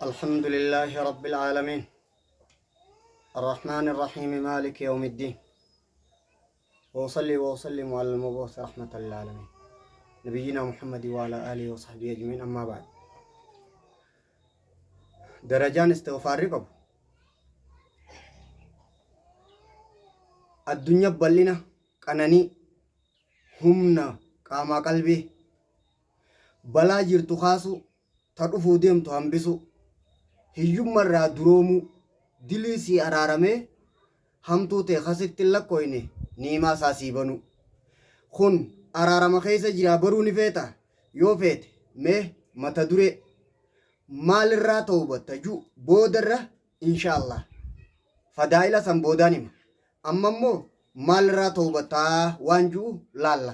الحمد لله رب العالمين الرحمن الرحيم مالك يوم الدين وأصلي وأسلم على المبعوث رحمة للعالمين نبينا محمد وعلى آله وصحبه أجمعين أما بعد درجان استغفار قبو الدنيا بلنا قناني humna qaamaa qalbii balaa jirtu kaasuu ta dhufuu deemtu hambisuu hiyyumma irraa duroomuu dilii sii araaramee hamtuu tee ka sitti hin lakkooyne ni'imaa isaa sii banuu kun araarama keessa jiraa baruu ni feetaa? Yoo feete mee mata duree maalirraa tawbatta ju boodarra insha Allah fadaa'ila san boodaan hima Amma immoo maalirraa tawbattaa waan ju'u laalla.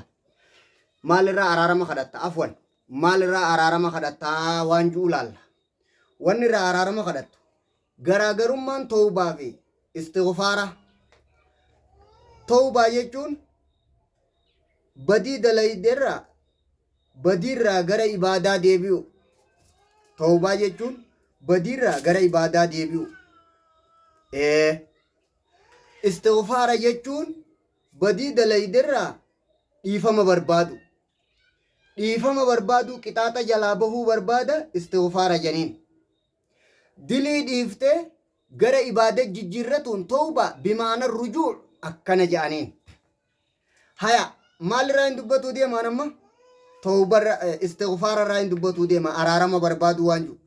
Maalirraa araarama kadhatta afwan maalirraa araarama kadhattaa waan ju'u laalla. Wanni irraa araarama kadhattu garaagarummaan tawbaa fi istighfaara. Tawbaa jechuun badii dalayde irraa badiirraa gara ibaadaa deebi'u. Tawbaa jechuun badiirraa gara ibaadaa deebi'u. Ee. Istighfaara jechuun badii dalayde irraa dhiifama barbaadu. Dhiifama barbaaduu qixaaxa jalaa bahuu barbaada istighfaara janiin. Dilii dhiiftee gara ibaada jijjiirratuun tawbaa bimaana rujuu akkana jedhaniin. Haya maalirraa hin dubbatuu deemaan amma? Tawbarra istighfaara irraa hin dubbatuu deema araarama barbaaduu waan jiru.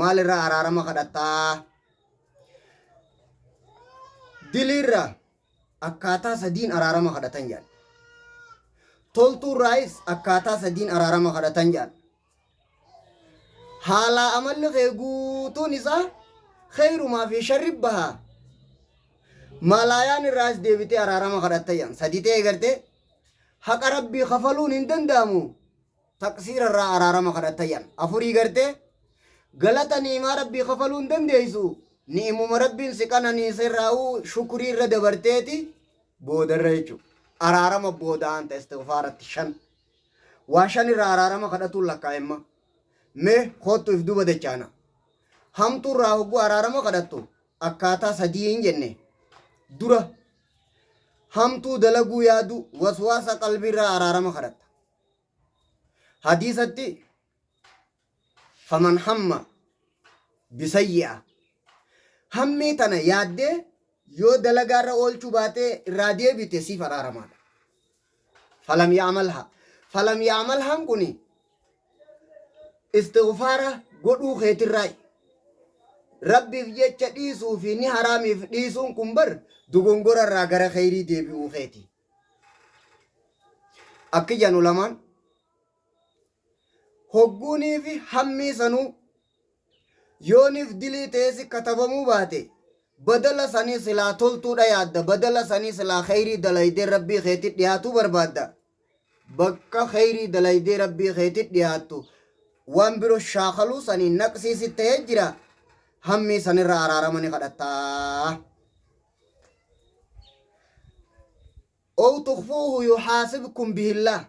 Maalirraa araarama kadhattaa? Diliirraa akkaataa sadiin araarama kadhatan jedhan. Toltuurraayis akkaataa sadiin araarama kadhatan jedhan. Haalaa amalli kee guutuun isaa kheyrumaa fi sharri bahaa. Maalaayaan irraas deebitee araarama kadhatta jedhan. Sadi ta'e gartee haqa rabbii kafaluun hin danda'amu. Taqsiira irraa araarama kadhatta jedhan. Afurii gartee galata ni'imaa Rabbii kafaluu hin dandeessu. Ni'imuma Rabbiin si qananiise irraa'uu shukrii irra dabarteeti boodarra jechuudha. Araarama booda aanta istighfaaratti shan. Waa shan irraa araarama kadhatuun lakkaa'emma. Mee koottu if duuba dachaana. Hamtuu irraa hogguu araarama kadhattu akkaataa sadii hin jenne. Dura hamtuu dalaguu yaaduu waswaasa qalbii irraa araarama kadhatta. Hadiisatti faman hamma bisayyi'a hammii tana yaaddee yoo dalagaarra oolchuu baatee irraa deebite siif araaramaadha. Falam ya'malha. Falam ya'malhaan kuni istighfaara godhuu keetirraayi. Rabbiif jecha dhiisuu fi ni haraamiif dhiisuun kun bar dogongora irraa gara kheyrii deebi'uu keeti. Akki jedhan ulamaan hogguunii fi hammii sanuu yooniif dilii ta'ee si katabamuu baate badala sanii silaa toltuudha yaadda badala sanii silaa kheyrii dalaydee rabbii keetti dhiyaatuu barbaadda bakka kheyrii dalaydee rabbii keetti dhiyaattu waan biro shaakaluu sanii naqsii si ta'ee jira hammii sanirra araarama ni kadhattaa. Ow tukhfuuhu yuhaasibkum bihillaah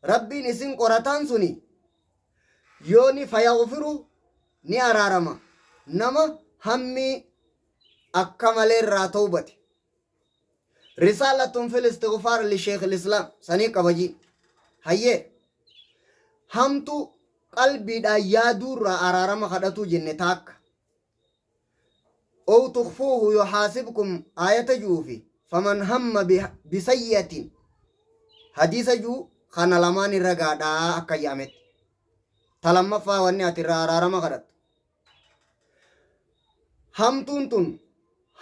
Rabbiin isin qorataan suni yoo ni fayaghfiru ni araarama nama hammii akka malee irraa tawbate. Risaalatun fil istighfaar li sheekh islaam sanii qabajii. Hayyee hamtu qalbiidhaan yaaduu irraa araarama kadhatuu jenne taakka. Ow tukhfuuhu yuhaasibkum aayata ju'uu fi faman hamma bisayyi'atin hadiisa ju'u kana lamaan irra gaadhaa akka je'ametti. Ta lammaffaa wanni ati irraa araarama kadhattu. Hamtuun tun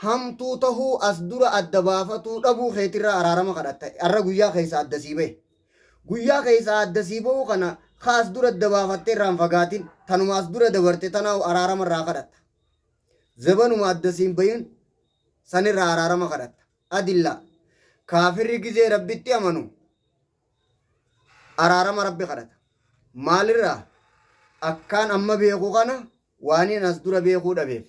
hamtuu tahuu as dura adda baafatuu dhabuu keetirraa araarama kadhatta. Arra guyyaa keessa adda sii bahe. Guyyaa keessaa adda sii bahuu kana ka as dura adda baafattee irraa hin fagaatin tanuma as dura dabarte tanaahu araarama irraa kadhatta. Zabanuma adda siin bahin sanirraa araarama kadhatta. Adilla kaafirri gizee Rabbitti amanu araarama Rabbi kadhata. Maalirraa akkaan amma beeku kana waaniin as dura beekuu dhabeef.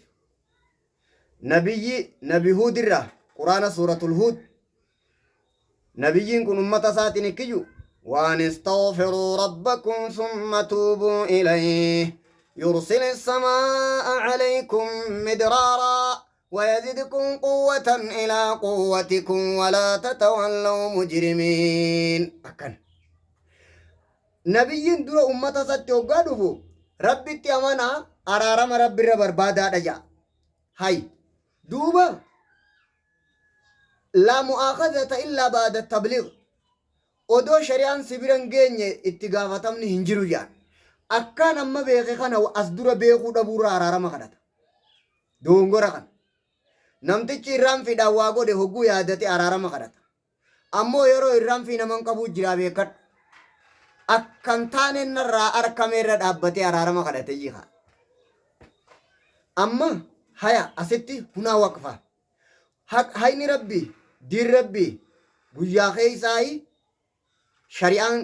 Nabiyyi Nabi Huud irraa Quraana Suuratul Huud Nabiyyiin kun ummata isaatiin ikkiyu waan istaghfiruu rabbakum summa tuubuu ilayhi يرسل السماء عليكم مدرارا ويزدكم قوة إلى قوتكم ولا تتولوا مجرمين. أكن nabiyyiin dura ummata isatti hoggaa dhufu Rabbitti amanaa, araarama Rabbirra barbaadaadha ja'a. Hay duuba, laa mu'aakhazata illaa ba'da tabliigh, odoo shari'aan si bira hin geenye itti gaafatamni hin jiru ja'an. Akkaan amma beeke kana as dura beekuu dhabuurra araarama kadhata. Dogongora kana. Namtichi irraanfiidhaan waa godhe hogguu yaadate araarama kadhata. Ammoo yeroo irraanfii naman qabuu jiraa beekadhu. Akkan taaneen narraa arkame irra dhaabbatee araarama kadhate jiha. Amma haya asitti hunaa waqfa. Hayni Rabbii, diin Rabbii guyyaa keeysaayi shari'aan,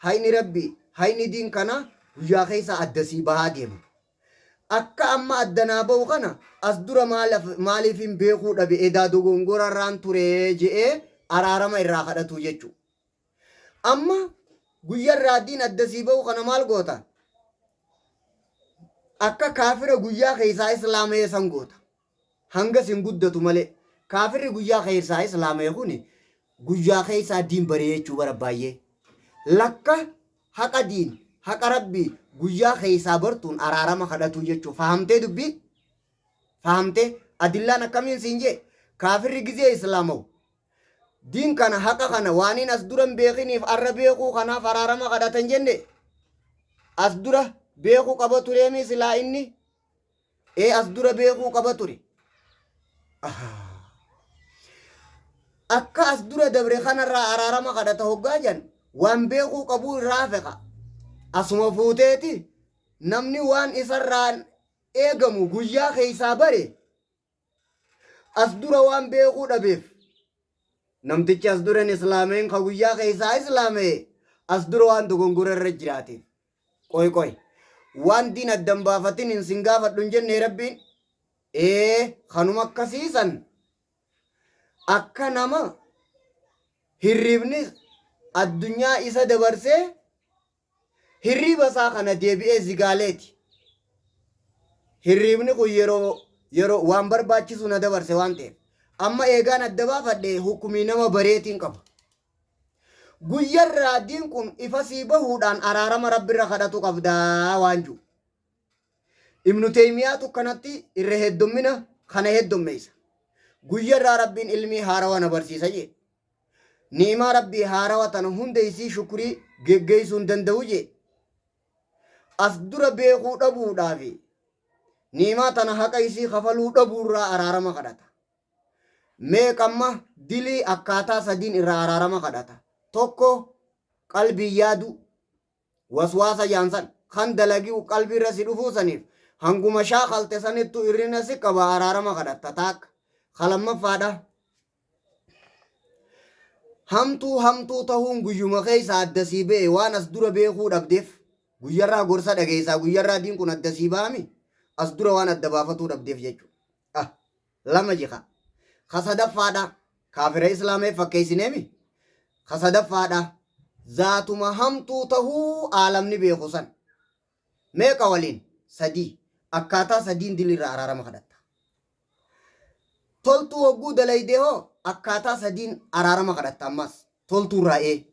hayni Rabbii, hayni diin kanaa guyyaa keeysaa adda sii bahaa deema. Akka amma adda naa bahu kana as dura maaliifin beekuu dhabe, edaa dogongora irraan ture je'ee araarama irraa kadhatuu jechu. Amma guyya irraa diin adda sii bahu kana maal goota? Akka kaafira guyyaa keessaa islaama'ee san goota. Hanga sin guddatu malee. Kaafirri guyyaa keessaa islaama'e kuni guyyaa keessaa diin baree jechuu bara baay'ee. Lakka haqa diin, haqa Rabbii guyyaa keessaa bartuun araarama kadhatuu jechuu. Fahamtee dubbii? Fahamtee? Adillaan akkamiin siin jee? Kaafirri gizee islaama'u, diin kana, haqa kana waaniin as dura hin beekiniif arra beekuu kanaaf araarama kadhatan jenne. As dura beekuu qaba tureemii silaa inni? Ee, as dura beekuu qaba ture. Akka as dura dabre kanarraa araarama kadhata hoggaa jan, waan beekuu qabuu irraa hafe ka. Asuma fuuteeti namni waan isarraan eegamu guyyaa keessaa bare as dura waan beekuu dhabeef, namtichi as dura hin islaameen ka guyyaa keessaa islaamee as dura waan dogongora irra jiraateef. Qoy qoy, waan diin addan baafatin hin sin gaafadhu hin jenne Rabbiin? Ee, kanuma akkasiisan akka nama hirribni addunyaa isa dabarsee hirriiba isaa kana deebi'ee zigaaleeti. Hirriibni kun yeroo waan barbaachisu na dabarse waan ta'eef, amma eegaan adda baafadhe hukumii nama bareetiin qaba. Guyyarraa diin kun ifa sii bahuudhaan araarama Rabbirra kadhatu qabdaa waan jiru. Ibnu Teeymiyaatu kanatti irra heddummina kana heddummeessa. Guyyarraa Rabbiin ilmii haarawa na barsiisa jee. Ni'imaa Rabbii haarawa tana hunda isii shukrii geggeessuu hin danda'u jee. As dura beekuu dhabuudhaafi ni'imaa tana haqa isii kafaluu dhabuurraa araarama kadhata. Meeqamma dilii akkaataa sadiin irraa araarama kadhata. Tokko, qalbii yaaduu, waswaasa jaansan kan dalagii qalbii irra si dhufuu saniif hanguma shaakalte sanittu irrina si qaba, araarama kadhatta taakka. Ka lammaffaadha, hamtuu hamtuu tahuun guyyuma keessa adda sii ba'e waan as dura beekuu dhabdeef. Guyyarraa gorsa dhageessaa guyyarraa diin kun adda sii ba'ami as dura waan adda baafatuu dhabdeef jechuudha. Ah, lama jika. Ka sadaffaadha, kaafira islaamee fakkeessineemi. Ka sadaffaadha, zaatuma hamtuu tahuu aalamni beeku san. Meeqa waliin? Sadii. Akkaataa sadiin dilirra araarama kadhatta. Toltuu hogguu dalaydee hoo akkaataa sadiin araarama kadhatta ammas. Toltuurraa ee.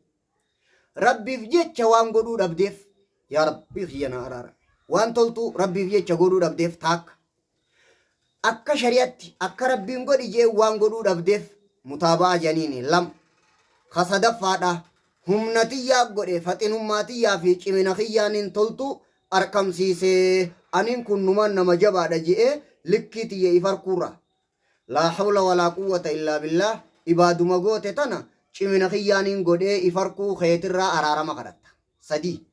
Rabbiif jecha waan godhuu dhabdeef, yaa Rabbii kiyya na araarame. Waan toltuu Rabbiif jecha godhuu dhabdeef taakka. Akka shari'atti akka Rabbiin godhi jee waan godhuu dhabdeef, mutaaba'aa janiini, lama. Ka sadaffaadha, humna tiyyaa godhe, faxinummaa tiyyaa fi cimina kiyyaaniin toltuu arkamsiisee, aniin kun numaan nama jabaadha je'ee likkii tiyya if arkuurraa. Laa hawla walaa quwwata illaa billaah, ibaaduma goote tana cimina kiyyaaniin godhee if arkuu keetirraa araarama kadhatta. Sadii.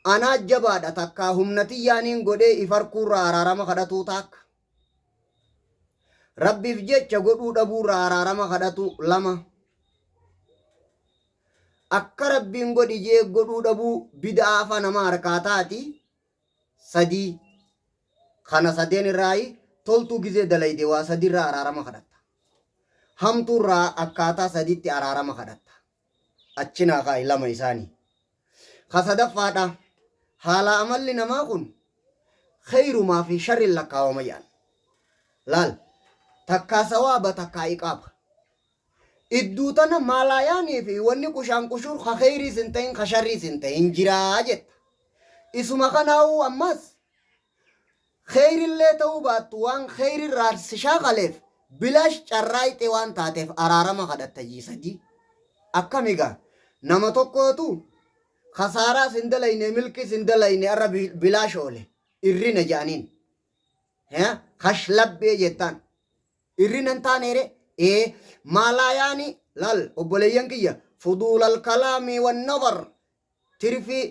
Anaa jabaadha takkaa humna tiyyaaniin godhee if arkuurraa araarama kadhatuu taakka. Rabbiif jecha godhuu dhabuurraa araarama kadhatu lama. Akka Rabbiin godhi jee godhuu dhabuu, bid'aa fa nama harkaa taati, sadii. Kana sadeen irraayi toltuu gizee dalayde waa sadiirraa araarama kadhatta. Hamtuurraa akkaataa sadiitti araarama kadhatta. Achinaa kaa'i lama isaanii. Ka sadaffaadha, haala amalli namaa kun Kheyrumaa fi sharrin lakkaawama jedhan. Laal, takkaa sawaaba takkaa iqaaba. Idduu tana maalaayaanii fi wanni qushaan qushur ka kheyriis hin ta'in ka sharriis hin ta'in jiraa jetta. Isuma kanaa'uu ammas kheyrillee ta'uu baattu waan kheyrirraa si shaakaleef bilaash carraayxe waan taateef araarama kadhatta jii sadii. Akkami gaa? Nama tokkootu Kasaaraas hin dalayne milkiis hin dalayne arra bilaash oole irrina jedhaniin. Kashlabbee jettaan. Irrina hin taaneere ee maalaayaani laal obboleeyyan kiyya fuduulal kalaamii wan nazar tirfii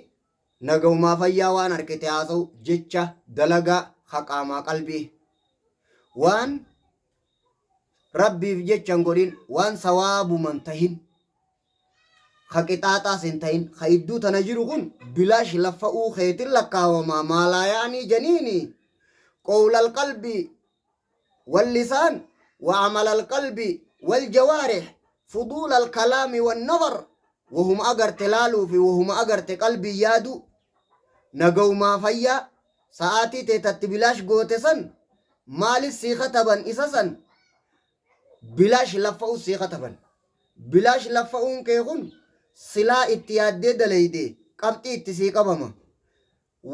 nagaumaa fayyaa waan harkite haasa'u jecha dalagaa haqaamaa qalbii waan rabbiif jecha hin godhin waan sawaabuman tahin ka qixaaxaas hin ta'in ka idduu tana jiru kun bilaash laffa'uu keetin lakkaawama maalaayaanii janiini qowlal qalbii wal lisaan wa amalal qalbii wal jawaarih fuduulal kalaami wan nazar wahuma agarte laaluu fi wahuma agarte qalbii yaaduu nagaumaa fayyaa sa'aatii teetatti bilaash goote san maalis sii kataban isa san Bilaash laffa'uus sii kataban. Bilaash laffa'uun kee kun silaa itti yaaddee dalayde qabxii itti sii qabama.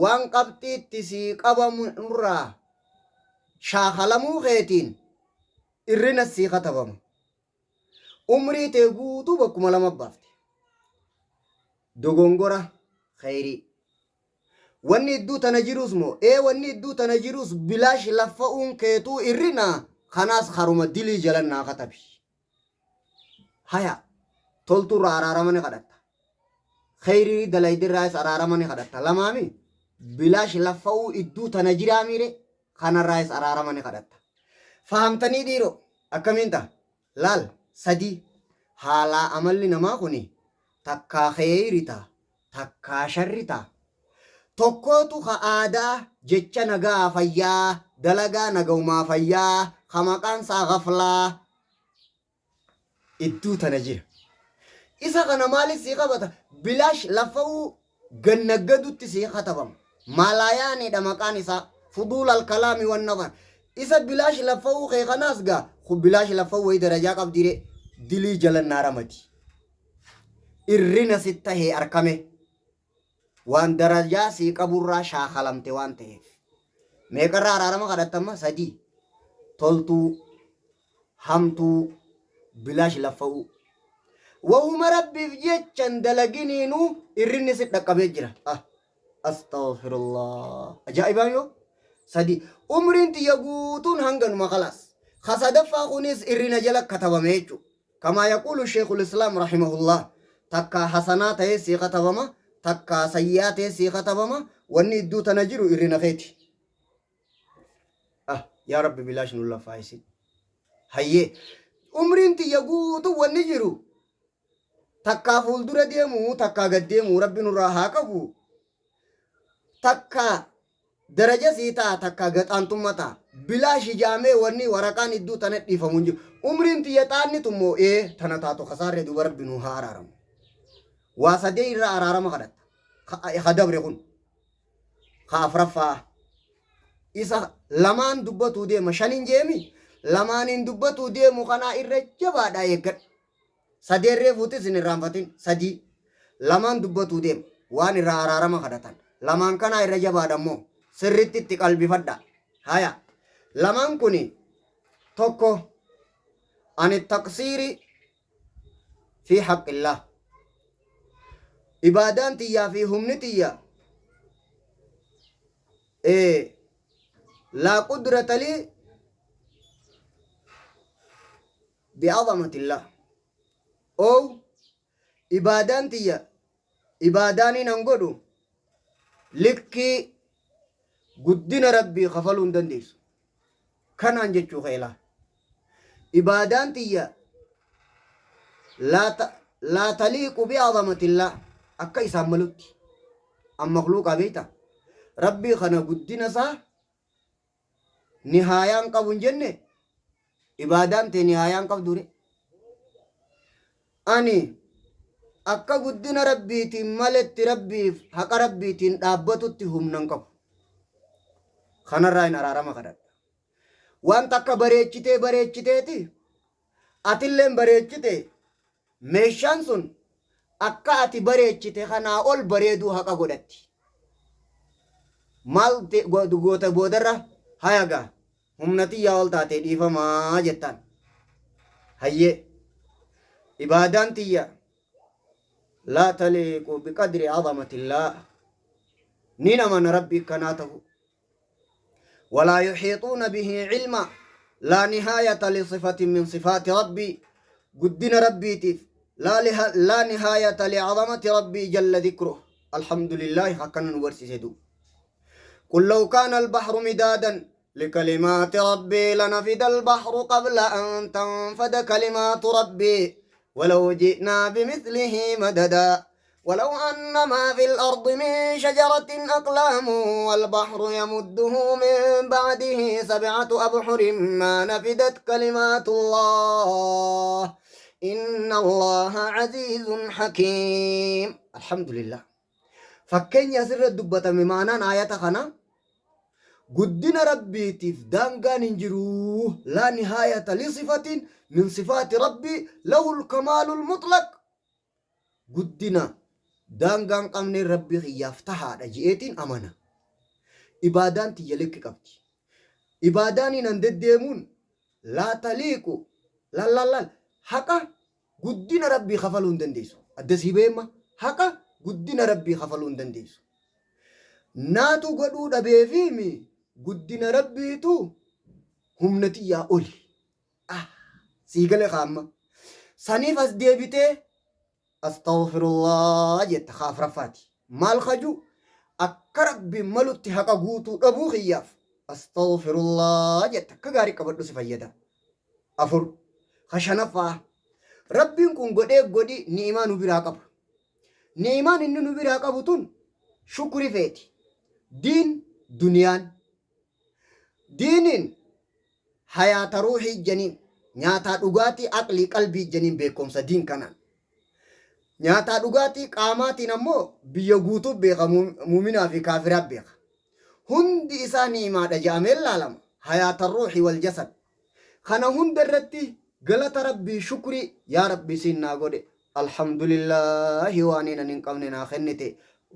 Waan qabxii itti sii qabamu irraa shaakalamuu keetiin irrinas sii katabama. Umrii tee guutuu bakkuma lama baafte. Dogongora kheyrii. Wanni idduu tana jiruus moo? Ee wanni idduu tana jiruus bilaash laffa'uun keetuu irrina kanaas karuma dilii jalan naa katabi. Haya toltuurraa araarama ni kadhatta. Kheyrii dalaydirraayis araarama ni kadhatta. Lamaami bilaash laffa'uu idduu tana jiraamiire kanarraayis araarama ni kadhatta. Fahamtanii dhiiroo akkamiin ta'a? Laal 3 Haalaa amalli namaa kuni takkaa kheeyri ta'a takkaa sharri ta'a. Tokkootu ka aadaa jecha nagahaa fayyaa, dalagaa nagaumaa fayyaa, ka maqaan isaa ghaflaa idduu tana jira. Isa kana maaliif sii qabata? Bilaash laffa'uu gannaggadutti sii katabama. Maalaayaaniidha maqaan isaa. Fuduul alkalaami wan nazar. Isa bilaash laffa'uu kee kanaas gaa kun bilaash laffa'uu wayii darajaa qabdiire dilii jalannaa ramadi. Irrina sit tahee arkame. Waan darajaa sii qaburraa shaakalamte waan taheef. Meeqarraa araarama kadhatta amma? Sadii. Toltuu, hamtuu, bilaash laffa'uu. Wahuma Rabbiif jecha hin dalaginiinuu irrinni sit dhaqqabee jira. Ah, astaghfirullah. Ajaa'ibaa yoo? Sadii. Umriin tiyya guutuun hanganuma kalaas. Ka sadaffaa kunis irrina jala katabame jechuudha. Kamaa yaquulu sheekhul islaam rahimahullah takkaa hasanaa ta'ee sii katabama takkaa sayyi'aa ta'ee sii katabama wanni idduu tana jiru irrina keeti. Ah yaa rabbi bilaash nun laffaa'isin. Hayyee umriin tiyya guutuu wanni jiru takkaa fuuldura deemu takkaa gad deemu rabbi nurraa haa qabu takkaa Daraja sii ta'a takka gaxaantumma ta'a. Bilaash ijaamee wanni waraqaan idduu tana dhiifamu hin jiru. Umriin tiyya xaanni tun moo ee tana taatu kasaarree duuba rabbi nuu haa araaramu. Waa sadee irraa araarama kadhatta. Ka dabre kun. Ka afraffaa. Isa lamaan dubbatuu deema shanin jeemi lamaaniin dubbatuu deemu kanaa irra jabaadhaa eeggadhu. Sadeen reefuutis hin irraanfatin. Sadii. Lamaan dubbatuu deema. Waan irraa araarama kadhatan. Lamaan kanaa irra jabaadha immoo. Sirritti itti qalbifadha. Haya. Lamaan kuni tokko ani taqsiiri fi haqqillah. Ibaadaan tiyyaa fi humni tiyya laa qudrata lii bi'azamatillah ow ibaadaan tiyya ibaadaaniin an godhu likkii guddina rabbii kafaluu hin dandeessu kanaan jechuu keelaa ibaadaan tiyya laa taliiqu bi'azamatillah akka isaan malutti an makluuqaa beeyta rabbii kana guddina isaa nihaayaan qabu hin jenne ibaadaan tee nihaayaan qabdu re ani akka guddina rabbiitiin maletti rabbiif haqa rabbiitiin dhaabbatutti humna hin qabu. Kanarraa hin araarama kadhadha. Waan takka bareechitee bareechiteeti atilleen bareechite meeshaan sun akka ati bareechite kanaa ol bareeduu haqa godhatti. Maal goota boodarra haya gaa humna tiyyaa ol taatee dhiifamaa jettaan. Hayyee ibaadaan tiyya laa taliiqu biqadri azamatillaah nin amana rabbi akkanaa tahu. Walaa yuhiixuuna bihi cilma laa nihaayata lisifatin min sifaati rabbii guddina rabbiitiif laa nihaayata li'azamati rabbii jalla dhikruh alhamdulillaahi akkana nu barsiise duuba. قل لو كان البحر مدادا لكلمات ربي لنفد البحر قبل أن تنفد كلمات ربي ولو جئنا بمثله مددا ولو أن ما في الأرض من شجرة أقلام والبحر يمده من بعده 7 أبحر ما نفدت كلمات الله إن الله عزيز حكيم. الحمد لله. Fakkeenya asirra dubbatame maanaan aayata kana guddina rabbiitiif daangaan hin jiru. Laa nihaayata lisifatin min sifaati rabbii lahul kamaalul mutlaq. Guddina daangaan qabne rabbii kiyyaaf tahaadha je'eetiin amana. Ibaadaan tiyya likki qabdi. Ibaadaan hin deddeemuun laa taliiqu lallallal haqa guddina rabbii kafaluu hin dandeessu. Adda sii beema haqa guddina rabbii kafaluu hin dandeessu. Naatu godhuu dhabeefiimi guddina rabbiitu humna tiyyaa oli. Ah, sii gale kaamma. Saniif as deebitee astaghfirullah jetta kaafraffaati. Maal kaju akka rabbiin malutti haqa guutuu dhabuu kiyyaaf astaghfirullah jetta akka gaarii qabadhu si fayyada. 4 ka shanaffaa rabbiin kun godhee godhi ni'imaa nu biraa qaba. Ni'imaan inni nu biraa qabu tun shukri feeti. Diin duniyaan. Diiniin hayaata ruuhii janiin nyaataa dhugaatii aqlii qalbii janiin beekumsa diin kanaan. Nyaataa dhugaatii qaamaatiin ammoo biyya guutuu beeka muuminaa fi kaafiraa beeka. Hundi isaa ni'imaadha jedhamee laalama. Hayaata ruuhii wal jasad. Kana hunda irratti galata rabbii shukrii yaa rabbi siin naa godhe alhamdulillaahi waaniin ani hin qabne naa kennite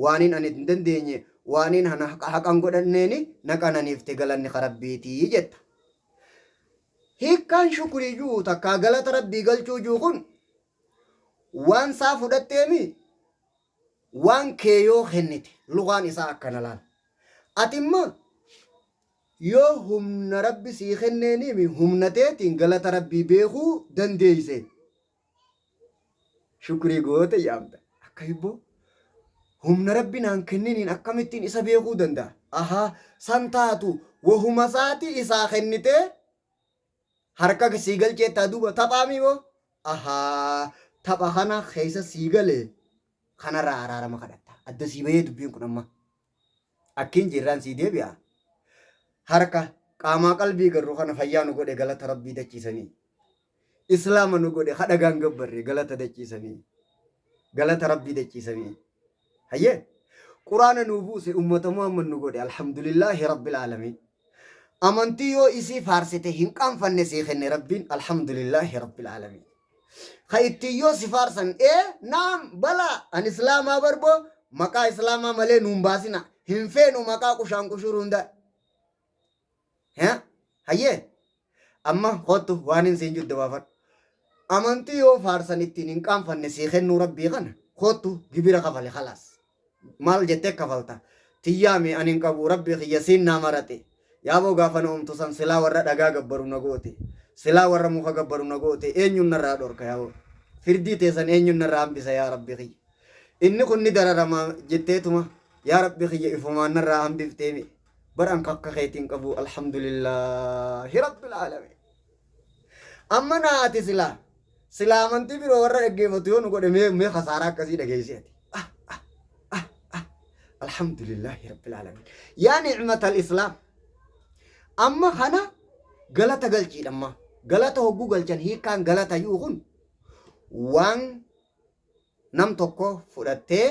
waaniin ani hin dandeenye waaniin haqan godhanneeni na qananiifte galanni ka rabbiitii jetta. Hiikkaan shukrii juu takkaa galata rabbii galchuu juu kun waan isaa fudhatteemi waan kee yoo kennite lugaan isaa akkana laal. Ati immoo yoo humna rabbi sii kenneeniimi humna teetiin galata rabbii beekuu dandeeyse shukrii goote yaamta. Akka hibboo humna rabbi naan kenniniin akkamittiin isa beekuu danda'a? Ahaa san taatu wahuma isaati isaa kennitee harka sii galcheettaa duuba taphaami moo? Ahaa tapha kana keessa sii galee kanarraa araarama kadhatta. Adda sii bahee dubbiin kun amma. Akkiin jirraan sii deebi'a. Harka qaamaa qalbii garuu kana fayyaa nu godhe galata rabbii dachiisanii. Islaama nu godhe hadhagaan gabbarre galata dachiisanii. Galata rabbii dachiisanii. Hayyee quraana nu buuse ummata Muhammad nu godhe alhamdulillaahi rabbil aalamiin. Amantii yoo isii faarsite hin qaanfanne sii kenne rabbiin alhamdulillaahi rabbil aalamiin. Ka ittiin yoo si faarsan ee naam balaa an islaamaa barboo maqaa islaamaa malee nuun baasina hin feenu maqaa qushaan qushuruu hunda. Hayyee amma kottu waan hin siin jiddu baafadhu. Amantii yoo faarsan ittiin hin qaanfanne sii kennuu rabbii kana kottu gibira kafale khalaas. Maal jettee kafalta? Tiyyaami ani hin qabu rabbii kiyya siin naa marate. Yaaboo gaafa na uumtu san silaa warra dhagaa gabbaru na goote. Silaa warra muka gabbaru na goote eenyuun narraa dhorka yaaboo. Firdii teessan eenyuun narraa hambisa yaa rabbi kiyya. Inni kun ni dararama jetteetuma yaa rabbi kiyya ifumaan narraa hambifteemi. Bar an kakka keetiin qabu alhamdulillaahi rabbil aalamiin. Amma naa ati silaa silaa amantii biroo warra dhaggeeffatu yoo nu godhe mee mee khasaaraa akkasii dhageessi ati. Ah ah ah ah alhamdulillaahi rabbil aalamiin. Yaa ni'matal islaam. Amma kana galata galchiidha amma. Galata hogguu galchan hiikkaan galata yuu kun waan nam tokko fudhattee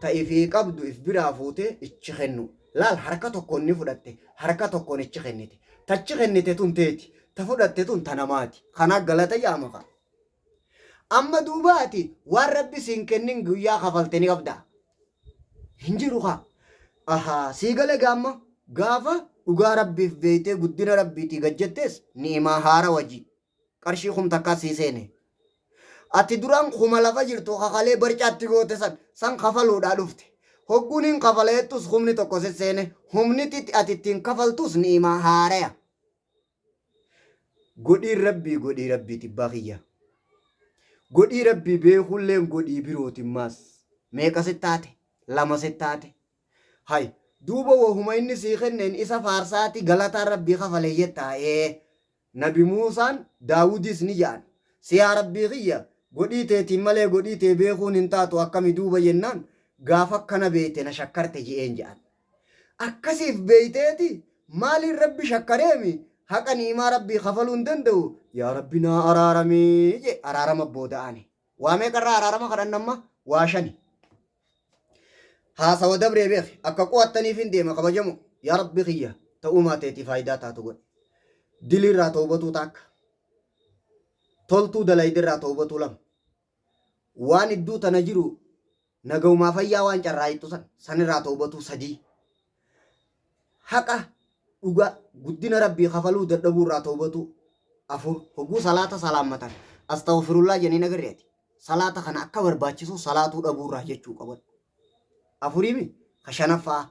ta ifii qabdu if biraa fuutee ichi kennu. Laal harka tokkoon ni fudhatte, harka tokkoon ichi kennite. Tachi kennite tun teeti, ta fudhatte tun ta namaati. Kanaa galata jedhama kaa. Amma duuba ati waan Rabbi siin kennin guyyaa kafalte ni qabdaa? Hin jiru kaa. Ahaa sii gale gaamma gaafa dhugaa Rabbiif beeytee guddina Rabbiitii gad jettees ni'imaa haara wajii. Qarshii kum takkaa sii seene. Ati duraan kuma lafa jirtu kakalee barcaatti goote san san kafaluudhaa dhufte. Hogguun hin kafala jettus kumni tokko sisseene humniti ati ittiin kafaltus ni'imaa haaraya. Godhiin Rabbii godhii Rabbiiti abbaa kiyya. Godhii Rabbii beekuulleen godhii birooti maas. Meeqa sittaate? Lama sittaate. Hay duuba wahuma inni sii kenneen isa faarsaati galataan Rabbii kafale jettaa ee. Nabi Muusaan Daawudiis ni ja'an. Si yaa Rabbii kiyya godhii teetiin malee godhii tee beekuun hin taatu akkami duuba jennaan gaafa akkana beeyte na shakkarte je'een ja'an. Akkasiif beeyteeti maaliin Rabbi shakkareemi haqa ni'imaa Rabbii kafaluu hin danda'u yaa Rabbi naa araarami je araarama booda aane. Waa meeqarraa araarama kadhanna amma? Waa shani. Haasawa dabree beeki akka qo'attaniif hin deema kabajamoo yaa Rabbi kiyya ta'uumaa teetii faayidaa taatu godhe. Diliirraa toobatuu taakka. Toltuu dalaydirraa toobatuu lama. Waan idduu tana jiru nagaumaa fayyaa waan carraayixxu san sanirraa toobatuu sadii. Haqa dhugaa guddina Rabbii kafaluu dadhabuu irraa toobatuu afur. Hogguu salaata salaammatan astaghfirullaa jedhanii nagarri ati. Salaata kana akka barbaachisu salaatuu dhabuu irraa jechuu qaban. Afuriimi ka shanaffaa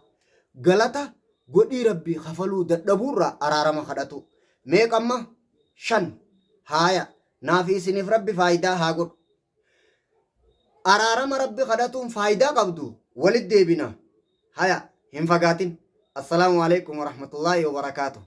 galata godhii Rabbii kafaluu dadhabuu irraa araarama kadhatuu. Meeqa amma? Shan. Haaya naafi isiniif Rabbi faayidaa haa godhu. Araarama Rabbi kadhatuun faayidaa qabdu walit deebina. Haya hin fagaatin. Assalaamu alaikum warahmatullaahi wabarakaatuh.